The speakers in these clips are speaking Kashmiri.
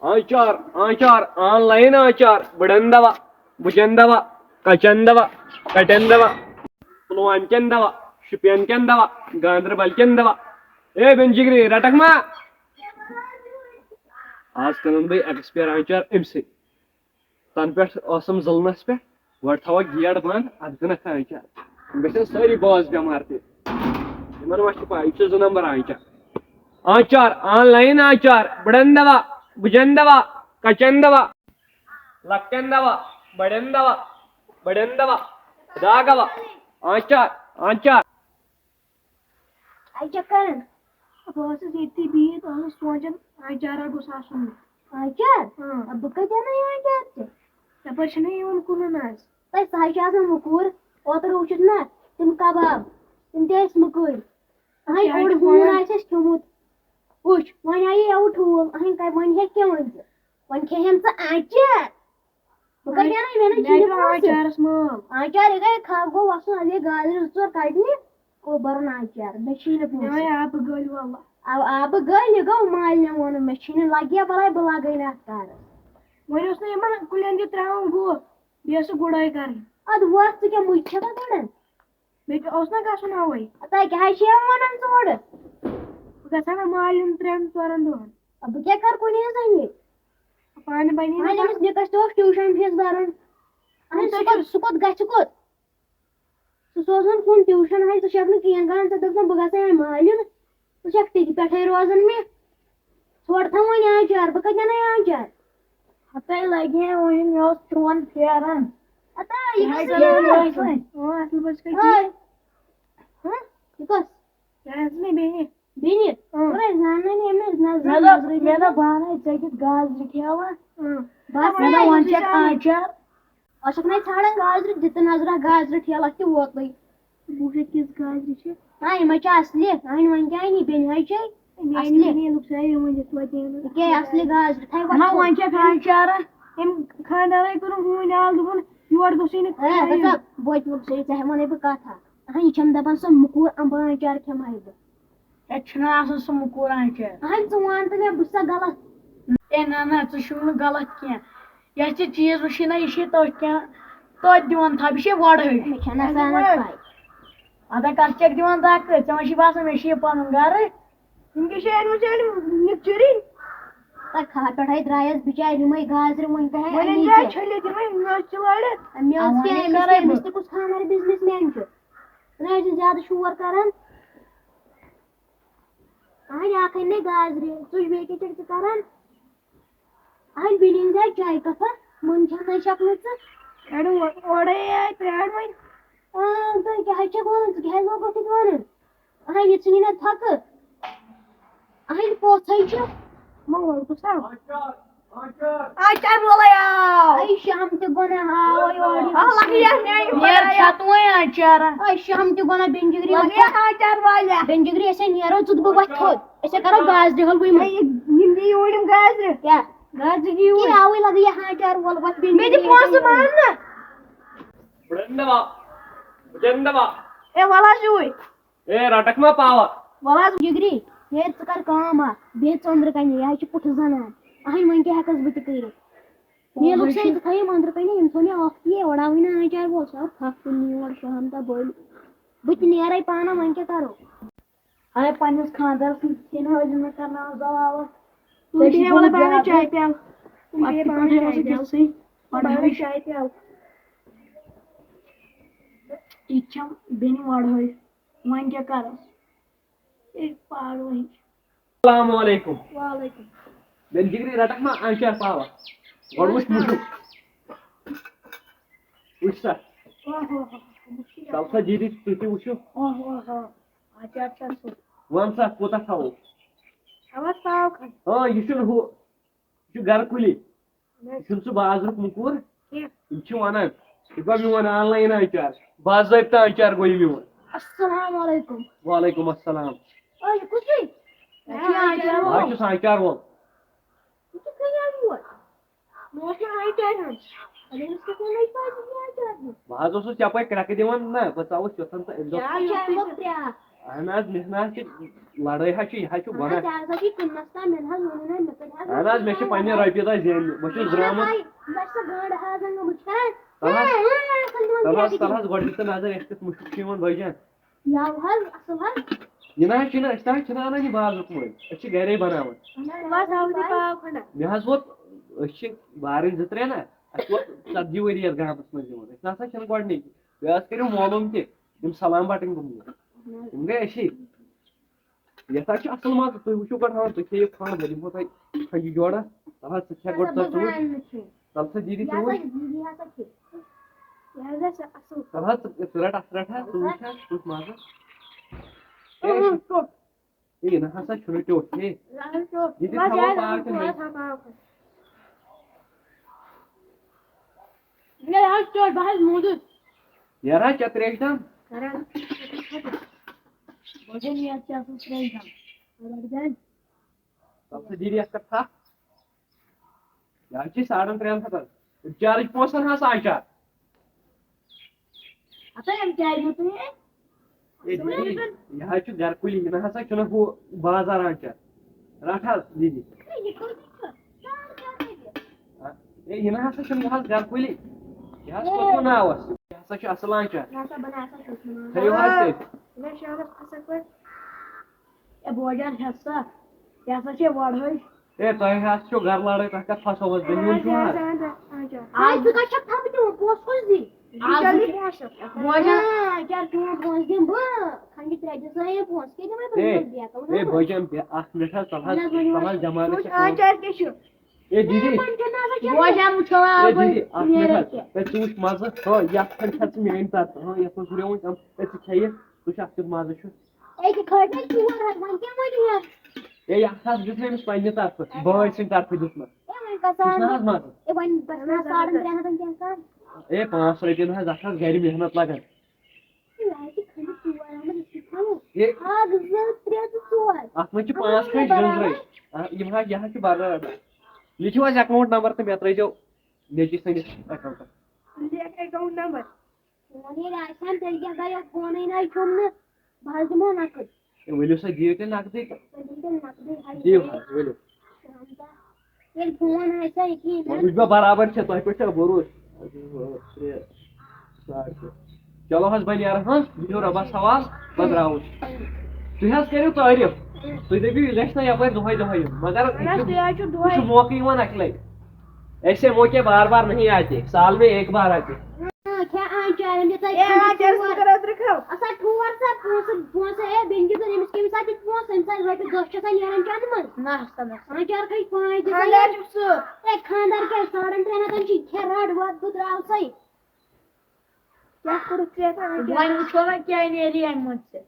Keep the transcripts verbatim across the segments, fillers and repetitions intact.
آنچار، آنچار، آن لائن آنچار، بڑن دوا، بجن دوا، کچن دوا، کٹن دوا، پلوامکٮ۪ن دوا، شُپینکٮ۪ن دوا، گاندربلکٮ۪ن دوا۔ اے بن جگری، رٹکھ ما؟ آز کٕنن بہٕ ایکسپیر آنچار أمۍ سٕے۔ تَنہٕ پٮ۪ٹھ ٲسٕم ظُلمَس پٮ۪ٹھ، گۄڈٕ تھاوَکھ گیٹ بنٛد، اَتھ گٔنَکھ آنچار۔ یِم گژھن سٲری باس بٮ۪مار تہِ۔ یِمَن ما چھِ پَے، یہِ چھُ زٕ نمبر آنچار۔ آنچار، آن لائن آنچار، بٕڑن دوا، بٕجن دوا، کچن دوا، لۄکٹٮ۪ن دوا، بڑٮ۪ن دوا، بڑٮ۪ن دوا، خدا گوا، آنچار، آنچار۔ اَتہِ کیٛاہ کران؟ بہٕ ٲسٕس ییٚتی بِہِتھ، ٲسٕس سونٛچان، آنچارا گوٚژھ آسُن۔ آنچار؟ اۭں۔ اَدٕ بہٕ کَتہِ اَنہٕ یہِ آنچار ژےٚ؟ یَپٲرۍ چھُنہ یِوان کٕنُن آز۔ تَتہِ سُہ حظ چھُ آسان موٚکوٗر۔ اوترٕ وٕچھُتھ نہ تِم کباب، تِم تہِ ٲسۍ موٚکٕرۍ۔ اَہَنۍ اَتہِ اوٚڑ حظ چھِ ہوٗن وَنان۔ آسٮ۪س کھیوٚمُت۔ وٕچھ، وۄنۍ آیہِ یَوٕ ٹھوٗل، اَہَنۍ کَتہِ، وۄنۍ ہیٚکہِ کیٛاہ ؤنِتھ؟ وۄنۍ کھیٚیہِ ہَن ژٕ آنچار۔ بہٕ کَتہِ اَنَے، مےٚ نَے مےٚ چھِنہٕ چھُ پونٛسہٕ۔ آنچارَس مٲل۔ آنچار یہِ گٔے کھَکھ گوٚو وَسُن، اَتھ گٔے گازرِ زٕ ژور کَڑنہِ، گوٚو بَرُن آنچار، مےٚ چھِی نہٕ مےٚ پونٛسہٕ۔ وَنے آبہٕ گٔلۍ وَللہ۔ آو آبہٕ گٔلۍ، یہِ گوٚو مالِنہِ ووٚنُن، مےٚ چھِی نہٕ لَگہِ یا بَلاے، بہٕ لاگَے نہٕ اَتھ کارَس۔ وۄنۍ اوس نہٕ یِمَن کُلٮ۪ن تہِ ترٛاوُن گُہہ، بیٚیہِ ٲس سُہ گُڈٲے کَرٕنۍ۔ اَدٕ وَتھ ژٕ کیٛاہ مُجہِ چھَکھا کَڑان؟ مےٚ تہِ اوس نہ گژھُن اَوَے۔ تَتہِ کیٛاہ حظ چھِ یِم وَنان ژٕ اورٕ؟ بہٕ گژھٕ ہا نہ مالِنۍ ترٛٮ۪ن ژورَن دۄہَن۔ اَدٕ بہٕ کیٛاہ کَرٕ کُنہِ زٔنی؟ پانہٕ بَنی نہٕ وۄنۍ أمِس نِکَس تہِ اوس ٹیوٗشَن فیٖس بَرُن۔ اَہَن وۄنۍ سُہ تُہۍ کوٚت، چھِو سُہ کوٚت گژھِ کوٚت؟ سُہ سوزون کُن ٹیوٗشَن، ہاے ژٕ چھَکھ نہٕ کِہیٖنۍ کَران، ژےٚ دوٚپ نہ بہٕ گژھٕ ہا مالِنۍ، ژٕ چھَکھ تٔتی پٮ۪ٹھَے روزان مےٚ۔ ژھوڑ تھاو وۄنۍ آنچار، بہٕ کَتہِ اَنَے آنچار؟ ہَتَے لَگہِ ہے وۄنۍ، مےٚ اوس چون پھیران۔ ہَتا، یہِ یہِ کۄس حظ زٔمیٖن چھِ؟ چھِ؟ اۭں، اَصٕل پٲٹھۍ چھِ۔ ہاے۔ ہہ؟ یہِ کۄس؟ یہِ حظ مےٚ بیٚنہِ۔ بیٚنہِ؟ اۭں۔ خۄداے زانَن ییٚمِس نظرِ مےٚ دوٚپ، نظرِ مےٚ منٛز۔ دوٚپ، بہٕ اَنَے ژےٚ کِتھ گازرِ ٹھیلہٕ۔ اۭں۔ بَس، مےٚ دوٚپ، وۄنۍ چھَکھ آنچار۔ أسۍ چھِکھ نَے ژھانٛڈان گازرِ، دِ تہٕ نظرا گازرِ ٹھیلَس تہِ ووتلٕے۔ وٕچھ یہِ کِژھ گازرِ چھِ۔ نہ، یِمَے چھِ اَصلہِ۔ اَہَنہِ وۄنۍ کیٛاہ اَنہِ؟ بیٚنہِ حظ چھے میٛانہِ اَصلہِ۔ بیٚنہِ لُک سا یِمَن دِتھ توتہِ۔ یہِ کیٛاہ اَصلہِ گازرِ؟ تھَے نہ، وۄتھو۔ وۄنۍ چھَکھ آنچارا۔ أمۍ خانٛدارَے کوٚرُن ہوٗنۍ آل دوٚپُن، یور گوٚژھُے نہٕ ہے، کٕہٕنۍ۔ ہسا، بوتہِ لوٚگ سُہ، ژےٚ وَنے بہٕ کَتھ اَکھ۔ اَہَن، یہِ چھَم دَپان سۄ موٚکوٗر اَمبہٕ آنچار کھٮ۪مہٕ ہا بہٕ۔ اَتہِ چھُنہٕ آسان سُہ موٚکوٗر آنچار۔ اَہَن، ژٕ وَن تہٕ مےٚ، بہٕ چھُسا غلط؟ ہے نہ، نہ، ژٕ چھُکھ نہٕ غلط کینٛہہ۔ یۄس ژےٚ چیٖز وٕچھی نہ، یہِ چھے تٔتھۍ کینٛہہ، تٔتھۍ دِوان تھَپھ، یہِ چھے وۄڑہٕے۔ مےٚ چھَنہٕ آسان اَتھ پَے۔ اَدٕ کَتھ چھَکھ دِوان دَکہٕ؟ ژےٚ ما چھی باسان مےٚ چھُ یہِ پَنُن گَرٕ؟ یِم کیٛاہ چھِ أنۍمٕژ أنۍ مِکسچرٕے؟ تہٕ کھاہ پٮ۪ٹھَے درٛایَس بِچارِ یِمَے گازرِ وٕنۍ تہِ ہے وۄنۍ أنۍ اَنہِ زِ زِ۔ چھٔلِتھ یِمَے مٮ۪ژ چھِ لٲڑِتھ۔ مےٚ اوس آ، کیٛاہ وۄنۍ أمِس کَرَے تہِ، بہٕ؟ أمِس تہِ کُس خانٛدار بِزنِس مین چھُ؟ نہ، یہِ چھُ زیادٕ شور کَران۔ اَہَنہِ اَکھ أنۍ مےٚ گازرِ، ژٕ چھُکھ بیٚیہِ کیٛاہ چھَکھ ژٕ کَران؟ اَہَنہِ بیٚنہِ أنۍ زِ چایہِ کَپا، مٔنٛزۍ چھَنہٕ نَے شَکلہٕ ژٕ۔ اَڑٕ اورَے آے پرٛار وۄنۍ۔ آ، تُہۍ کیٛاہ حظ چھَکھ وَنان؟ ژٕ کیٛاہ حظ لوگُکھ ییٚتہِ وَنُن؟ اَہَنہِ یہِ ژھٕنی نہ تھۄکہٕ۔ اَہَنہِ پوٚژھ حظ چھُ۔ مول کُس آو؟ آچار وولَے آو۔ اَے شام تہِ گوٚو نہ ہاوَے اورٕ یہِ۔ آ، لَگہٕ یَتھ میٛانہِ نیر خۄدایا۔ چھَتھ وۄنۍ آچارا۔ اَے شام تہِ گوٚو نہ بٮ۪نجِگری لَگہٕ وۄتھو۔ یَتھ آچار والیا۔ بٮ۪نجِگری أسۍ ہے نیرو ژٕ تہٕ بہٕ وۄتھو۔ أسۍ ہے کَرو گازرِ حلوٕے اَے، منٛز۔ یہِ، یِم دِیِو وۄنۍ یِم گازرِ۔ کیٛاہ؟ گازرِ دِیِو کیٛاہ وۄنۍ۔ آوٕے لَگہٕ یہِ آچار وول وۄتھ بٮ۪نجِگری کیٛاہ دِیِو وۄنۍ۔ مےٚ دِ پونٛسہٕ بَرُن نہ۔ بٕڑن دَوا۔ بٕڑن دَوا۔ اے وَلہٕ حظ یِوٕے۔ اے، رٹکھ ما پاور؟ وَلہٕ حظ جِگری، ہے، ژٕ کر کٲم اکھ، بیٚہہ ژٕ أنٛدرٕ کَنہِ، یہِ حظ چھِ پُٹھٕ زنان۔ اَہَنہِ، وۄنۍ کیٛاہ ہٮ۪کس بہٕ تہِ کٔرِتھ؟ مےٚ لوٚگ سُہ ییٚتہِ تھٲیِم أنٛدرٕ کَنہِ، أمۍ تھوٚو مےٚ اکھ یہِ وَڑاوٕنۍ نہٕ آنٛچار وول، سُہ آو پھَکھ تُلنہِ یور شام تہٕ بٔلۍ۔ بہٕ تہِ نیرَے پانہٕ، وۄنۍ کیٛاہ کَرو؟ اَے، پنٛنِس خانٛدارَس سۭتۍ کِتھ کٔنۍ حٲضِر نہٕ کرناوان زاوٕ آوُر؟ ژٕ دِ ہے، وَلہٕ بہٕ اَنَے چاے پیالہٕ۔ پٮ۪ٹھٕ پٮ۪ٹھَے اوس یہِ تِژھٕے، پَتہٕ بہٕ اَنَے چاے پیالہٕ۔ یہِ تہِ چھَم بیٚنہِ وَڑٲے۔ وۄنۍ کیٛاہ کَرَس؟ یہِ پاگلٕے۔ السلام علیکم۔ وعلیکم۔ بٮ۪نجِگری رَٹَکھ ما آنٛچار پاوا؟ گۄڈٕ وٕچھ مُشُک۔ وٕچھ سا۔ اوہ، اوہ، اوہ، مُشُک۔ تَل سا جِگری، تُہۍ تہِ وٕچھِو۔ اوہ، اوہ، اوہ۔ آنٛچار چھا سُہ؟ وَن سا، کوٗتاہ تھاوو؟ تھاوَس پاو کھنٛڈ۔ آ، یہِ چھُنہٕ ہُہ، یہِ چھُ گَرٕ کُلی۔ یہِ چھُنہٕ سُہ بازرُک مُکوٗر۔ کینٛہہ۔ یِم چھِ وَنان، یہِ گوٚو میون آن لایِن آنٛچار، باضٲبطہٕ آنٛچار گوٚو یہِ میون۔ السلام علیکم۔ وعلیکم السلام۔ آ، یہِ کُس چھُے؟ یہِ چھُ آنٛچار وول۔ بہٕ حظ چھُس آنٛچار وول۔ یہِ کِتھ کٔنۍ آو یور؟ مےٚ اوس نہٕ آنٛچار ہیوٚن۔ اَدٕ أمِس کِتھ کٔنۍ لٔج پَے زِ یہِ آنٛچار ہیوٚن؟ بہٕ حظ اوسُس یَپٲرۍ کرٛٮ۪کہٕ دِوان نہ، بہٕ ژاوُس یوٚتھَن تہٕ أمۍ دوٚپ، کیٛاہ یہِ چھُ اَمیُک کرٛٮ۪کھ؟ اہن حظ، مےٚ نہ حظ چھِ لڑٲے حظ چھِ، یہِ حظ چھِ اہن گۄناہ۔ حظ، ژےٚ حظ چھِ کٕننَس تام، مےٚ نہ حظ ووٚنُے نہ، مےٚ کَتہِ حظ اہن حظ، مےٚ چھِ ووٚن؟ پننہِ رۄپیہِ دَہ زیننہِ، بہٕ چھُس مےٚ درٛامُت۔ پَے، مےٚ چھِ سۄ گٔنٛڈ حظ اَنان، بہٕ چھُس کران۔ تَلہٕ حظ، اۭں، اۭں، اۭں، تَلہٕ حظ، تَلہٕ حظ، گۄڈٕ دِتہٕ نظر، اَسہِ کیُتھ مُشُک چھُ یِوان بٲجان۔ یَوٕ حظ، اَصٕل حظ۔ یہِ نہ حظ چھِنہٕ، أسۍ نہ حظ چھِنہٕ اَنان یہِ بازرُک مٔلۍ، أسۍ چھِ گَرے بَناوان۔ اہن حظ، بَس، اَوٕ تہِ پاو کھنٛڈا۔ مےٚ حظ ووت، أسۍ چھِ بارٕنۍ زٕ ترٛےٚ نہ، اَسہِ ووت ژَتجی ؤری یَتھ گامَس منٛز یِوان، أسۍ نہ سا چھِنہٕ گۄڈٕنِکی۔ بیٚیہِ حظ کٔرِو معلوٗم تہِ، یِم سلام بَٹٕنۍ گٔمٕتۍ۔ اہن حظ۔ یِم گٔے اَسی۔ یَتھ حظ چھُ اَصٕل مَزٕ، تُہۍ وٕچھِو گۄڈٕ، ہاں، تُہۍ کھیٚیِو کھنٛڈ، بہٕ دِمہو تۄہہِ کھنٛجہِ جوڑا۔ تَلہٕ حظ، ژٕ کھےٚ گۄڈٕ ژٕ ژوٗنٛٹھۍ۔ تَلہٕ سا دیٖدی ژوٗنٛٹھۍ۔ تَلہٕ حظ، ژٕ، ژٕ رَٹ اَتھ، ژٕ رَٹ حظ، ژٕ وٕچھ حظ، ژٕ وٕچھ مَزٕ۔ اے، اہن، ژوٚٹ۔ اے، یہِ نہ ہسا چھُنہٕ ٹیوٚٹھ، ہے۔ یہِ تہِ تھاوو پاکَن منٛز۔ مےٚ حظ ٹیوٚٹھ، بہٕ حظ موٗدُس۔ یارا، ژےٚ ترٛیش دام؟ کران۔ بہٕ چھُس یَتھ ژےٚ سۭتۍ ترٛیش دام۔ رَٹہٕ گَنٛڈ۔ تَتھ سۭتۍ دِیٖدی اَتھ کَتھ تھپھ۔ یہِ حظ چھِ ساڑَن ترٛٮ۪ن ہَتَن۔ چارٕج پونٛسَن ہسا آے چار۔ ہتا أمۍ کیٛازِ دیُت نہٕ یہِ؟ ہے، دیٖدی، یہِ حظ چھُ گرٕ کُلی، یہِ نہ ہسا چھُنہٕ ہُہ بازار آنچار۔ رَٹ حظ، دیٖدی۔ ہے، یہِ کۭتِس چھُ؟ ساڑ ژور ہَتھ رۄپیہِ۔ آ، ہے، یہِ نہ ہسا چھُنہٕ، یہِ حظ گرٕ کُلی۔ یہِ حظ کوٚت ووٚن ناوَس؟ یہِ ہسا چھُ اَصٕل آنچار۔ نہ سا، بہٕ نہ سا چھُس نہٕ مانان۔ تھٲیِو حظ تیٚلہِ۔ مےٚ شامَس کھسَکھ پَتہٕ۔ اے بوجان ہٮ۪س سا، یہِ ہسا چھے وۄڑہٕے۔ اے، تۄہہِ حظ چھو گرٕ لڑٲے، تۄہہِ کتھ پھسووس بہٕ؟ میون چھُ حظ۔ آز ژٕ کتھ چھکھ تھپھ دِوان؟ پونٛسہٕ کُس دی؟ آز بوجان۔ آ، کیٛاہ چون پونٛسہٕ دِمہٕ بہٕ؟ کھنٛڈِ ترٛےٚ دِژے پونٛسہٕ، کیٛاہ دِمے بہٕ؟ اے، یِمن بیکن؟ اے، بٲجان، بے-، اکھ منٹ حظ، ژل حظ، اہن حظ، ؤنِو ژل حظ، حظ۔ جماعتس چھِ آنچار کیٛاہ چھُ؟ اے، دیٖدی۔ بوجان وٕچھو آز اے، دیٖدی، اکھ منٹ نیران حظ۔ کیٛاہ۔ اے، ژٕ وٕچھ مَزٕ، ہاں، یَتھ پٮ۪ٹھ چھَکھ ژٕ میٛٲنۍ طرفہٕ، ہاں، یَتھ منٛز ہُریووُے ژےٚ، اے، ژٕ کھےٚ یہِ، ژٕ وٕچھ اَتھ کیُتھ مَزٕ چھُ۔ اے، یہِ کھٲج مےٚ ژور ہَتھ، وۄنۍ کیٛاہ وَنہِ یَتھ؟ اے، یہِ ہسا دیُت مےٚ أمِس پننہِ طرفہٕ، اچھا۔ بٲے سٕنٛدِ طرفہٕ دیُت مےٚ۔ اے، وۄنۍ کَتھ چھُس نہ حظ مَزٕ؟ اے، وۄنۍ بَس مےٚ ساڑَن ترٛٮ۪ن ہَتَن کیٛاہ کَم؟ اے، پانٛژھ رۄپیہِ نہ حظ، اَتھ حظ گرِ محنت لگان۔ اے، یہِ حظ چھِ کھٔنِتھ ژور آمٕتۍ، أسۍ چھِ کھٮ۪وان۔ اے۔ اَکھ، زٕ، ترٛےٚ تہٕ ژور۔ اَتھ منٛز چھِ اَتھ منٛز پانٛژھ چھِ کھٔنۍ برابر۔ زٔنٛزرٲے۔ آ، یِم حظ، یہِ حظ چھِ برابر۔ لیکھِو حظ account number تہٕ مےٚ ترٲیزیو نیٚچی سٕنٛدِس accountس۔ لیکھ account number۔ فون ییٚلہِ آسہِ ہن، تیٚلہِ کیٛاہ کَرِ؟ فونٕے نہ چھُم نہٕ، بہٕ حظ دِمو نقد۔ ہے، ؤلِو سا، دِیِو تیٚلہِ نقدٕے تہٕ۔ ؤلِو تیٚلہِ نقدٕے، حظ دِیِو دِیِو۔ حظ، ؤلِو۔ ییٚلہِ فون آسہِ ہا ییٚتی، وۄنۍ وٕچھ بہٕ برابر چھےٚ، تۄہہِ پٮ۪ٹھ چھا بروسہٕ؟ اَکھ، زٕ، ترٛےٚ، ساڑ ترٛےٚ۔ چلو حظ، بہٕ نیرٕ، ہاں، بِہِو رۄبَس حوال، بہٕ درٛاوُس۔ تُہۍ حظ کٔرِو تعٲریٖف، تُہۍ دٔپِو، یہِ گژھِ نہ یَپٲرۍ دۄہَے دۄہَے یُن، مگر اَہَن حظ، تُہۍ حظ چھِو دۄہَے۔ یہِ چھُ موقعہٕ یِوان اَکہِ لَٹہِ۔ ایسے موقع بار بار نہیں آتے، سال میں ایک بار آتے۔ ہاں، کھے آنچارن دِژے اے، کھنٛڈٕ آنچارس ژور۔ منٛز کر أدرکھ ہو؟ اسا ٹھوٗر سا پونٛسہٕ، پونٛسہٕ، اے، بیٚنہِ دِژٕن أمِس کٔمِس سا دِتھ پونٛسہٕ؟ أمِس آسہِ رۄپیہِ دَہ چھِ آسان نیران چنٛدٕ منٛز۔ نہ سا، نہ سا۔ آنچار کھٔتۍ پانٛژھ دِژ خانٛدار أمۍ۔ چھُ سُہ۔ اے، خانٛدار کیٛاہ، ساڑن ترٛٮ۪ن ہتن چھِ کھے رَٹ وَٹ، بہٕ درٛاو سَے۔ کیٛاہ کوٚرُتھ ژےٚ یَتھ آنچارس؟ وۄنۍ وٕچھو وۄنۍ کیٛاہ نیرِ اَمہِ منٛز ژےٚ۔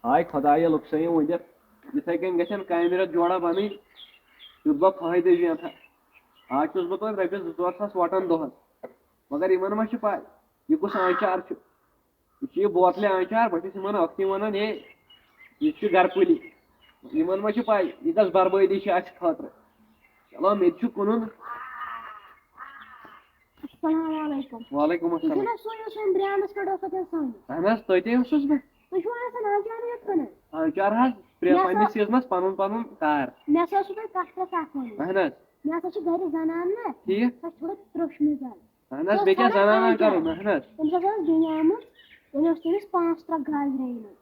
ہاے خۄدایا، لُکھ سٲنۍ ؤنِتھ، یِتھَے کٔنۍ گژھن کامہِ رٮ۪تھ جوڑا بَنٕنۍ، یُتھ بہٕ فٲیدٕ زینہٕ ہا۔ آز چھُس بہٕ توتہِ رۄپیَس زٕ ژور ساس وَٹان دۄہَس۔ مگر یِمن ما چھِ پَے، یہِ کُس آنچار چھُ؟ یہِ چھُ یہِ بوتلہِ آنچار، بہٕ چھُس یِمن ٲکھتٕے وَنان، ہے، یہِ چھُ گرٕ کُلی۔ یِمن ما چھِ پَے، یہِ کۄس بربٲدی چھِ اَسہِ خٲطرٕ؟ چلو، مےٚ تہِ چھُ کٕنُن۔ السلام علیکم۔ وعلیکم تُہۍ چھِو السلام۔ نا سُے یُس وۄنۍ برٛانٛڈَس پٮ۪ٹھ اوسوٕ تیٚلہِ سَمجھ؟ اہن حظ، تُہۍ تہِ اوسُس بہٕ۔ تُہۍ چھِو آسان آنچارٕے یوت کٕنان؟ آنچار حظ، پرٛ-، مےٚ پننِس سا-، سیٖزنَس پَنُن پَنُن کار۔ مےٚ سا ٲسوٕ تۄہہِ کَتھ رَژھ اَکھ وَنٕنۍ۔ اہن حظ۔ مےٚ ہسا چھِ گرِ زنان نا، ٹھیٖک۔ سۄ چھِ تھوڑا ترٛوٚش مِزاز۔ اہن حظ، سۄ ٲس بیٚیہِ کیٛاہ ژھانڈان زنان آنچار۔ کَرُن؟ اہن حظ۔ تٔمِس ہسا ٲس بیٚنہِ آمٕژ، تٔمۍ اوس تٔمِس پانٛژھ ترٛکھ گازرِ أنۍمٕژ۔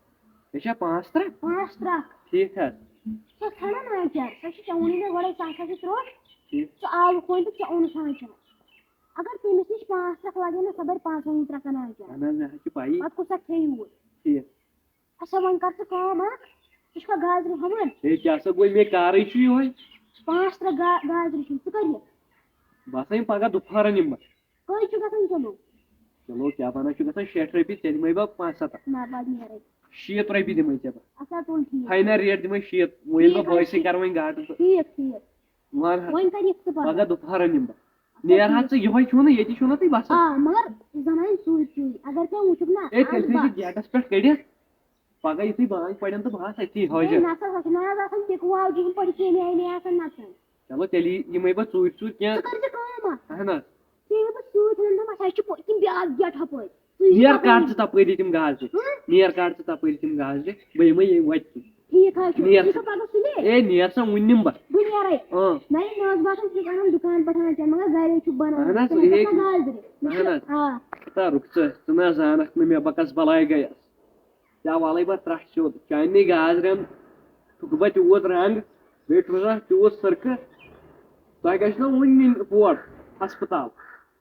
یہِ چھا پانٛژھ ترٛکھ؟ پانٛژھ ترٛکھ۔ ٹھیٖک حظ۔ سۄ ژھانڈان آنچار، سۄ چھِ، ژےٚ ووٚنُے مےٚ گۄڈَے، سۄ ہسا چھِ ترٛوٚش۔ ٹھیٖک۔ سُہ آلہٕ کۄنہِ تہٕ ژےٚ اوٚنُتھ آنچار۔ اگر تٔمِس نِش پانٛژھ ترٛکھ لَگن نا، سۄ بَرِ پانٛژَن ترٛکَن آنچار۔ اہن حظ، مےٚ حظ چھِ پَیی۔ پَتہٕ کُس اَکھ کھیٚیہِ یوٗت؟ ٹھیٖک۔ اچھا، وۄنۍ کر ژٕ کٲم اکھ، ژٕ چھُکھا گازرِ ہُمن؟ ہے، کیٛاہ سا گوٚو، مےٚ کارٕے چھُ یِہوٚے۔ پانٛژھ ترٛکھ گا-، گازرِ چھِ، ژٕ کر یِکھ؟ بہٕ ہسا یِمہٕ پگاہ دُپہرن یِمہٕ بہٕ۔ کٔہۍ چھُ گژھان کِلوٗ؟ کِلوٗ کیٛاہ بنان چھُ گژھان شیٹھ رۄپیہِ، ژےٚ دِمے بہٕ پانٛژھ ستتھ۔ نہ، بہٕ دِمہٕ رۄپیہِ۔ شیٖتھ رۄپیہِ دِمے ژےٚ بہٕ۔ اچھا، تُل ٹھیٖک۔ فاینل ریٹ دِمے شیٖتھ، وۄنۍ ییٚلہِ بہٕ ٹھیٖک حظ بٲیسٕے چھُ۔ کرٕ وۄنۍ گاٹہٕ تہٕ۔ ٹھیٖک، ٹھیٖک۔ وَن حظ۔ وۄنۍ کر یِکھ ژٕ پگاہ؟ پگاہ دُپہرن یِمہٕ بہٕ۔ اچھا، نیر حظ ٹھیٖک۔ ژٕ یِہوٚے چھُو نہٕ، ییٚتی چھُو نہٕ تُہۍ بسان۔ آ، مگر زنانہِ سۭتۍ سۭتۍ، اگر ژےٚ وٕچھُکھ نا، اے، تیٚلہِ اَدٕ تھٲیزِ بس۔ گیٹس پٮ۪ٹھ کٔڑِتھ۔ پگاہ یُتھُے بانگ پرن تہٕ بہٕ آسہٕ أتی ہے، حٲضِر۔ نسا، سۄ چھِ نہ حظ آسان ٹِکہٕ واجہِ ہِنٛدۍ پٲٹھۍ کیٚمۍ آیہِ نہٕ آسان نژان۔ چلو، تیٚلہِ یِمے بہٕ ژوٗرِ ژوٗرِ کینٛہہ۔ ژٕ کر ژٕ کٲم اکھ۔ اہن حظ۔ ژےٚ یِمے بہٕ سۭتۍ وَنہٕ، دوٚپمَس، اَسہِ چھِ پٔتۍ کِنۍ بیٛاکھ گیٹ ہُپٲرۍ۔ ژٕ یہِ نیر پَتہٕ کر ژٕ تپٲری تِم گازرِ۔ نیر کر ژٕ تپٲری تِم گازرِ۔ بہٕ یِمے ییٚمہِ وتہِ کِنۍ۔ ٹھیٖک حظ چھُ نیر یہِ ژٕ۔ چھُ پَتہٕ سُلے۔ اے نیر سا وُنہِ نِمہٕ بہٕ۔ بہٕ نیرے۔ اۭں۔ نہ یہِ مےٚ اوس باسان ژٕ چھُکھ اَنان دُکان پٮ۪ٹھ اَنان کینٛہہ مگر گرے چھُکھ بَنان۔ اَہَن حظ، ژٕ ہٮ۪کَکھ یہِ سا گازرِ۔ مےٚ چھُ اَہَن حظ۔ آ۔ ہتا رُک ژٕ، ژٕ نہ زانکھ نہٕ مےٚ بہٕ کس بلاے گٔیس۔ کیٛاہ والے بہٕ ترٛٹھ سیوٚد چانہِ گازرٮ۪ن۔ ٹھُکہٕ بہٕ تیوٗت رنٛگ، بیٚیہِ ٹھُکہٕ تیوٗت سٕرکہٕ۔ تۄہہِ گژھِ نہ وُنہِ نِنۍ ہور ہسپتال۔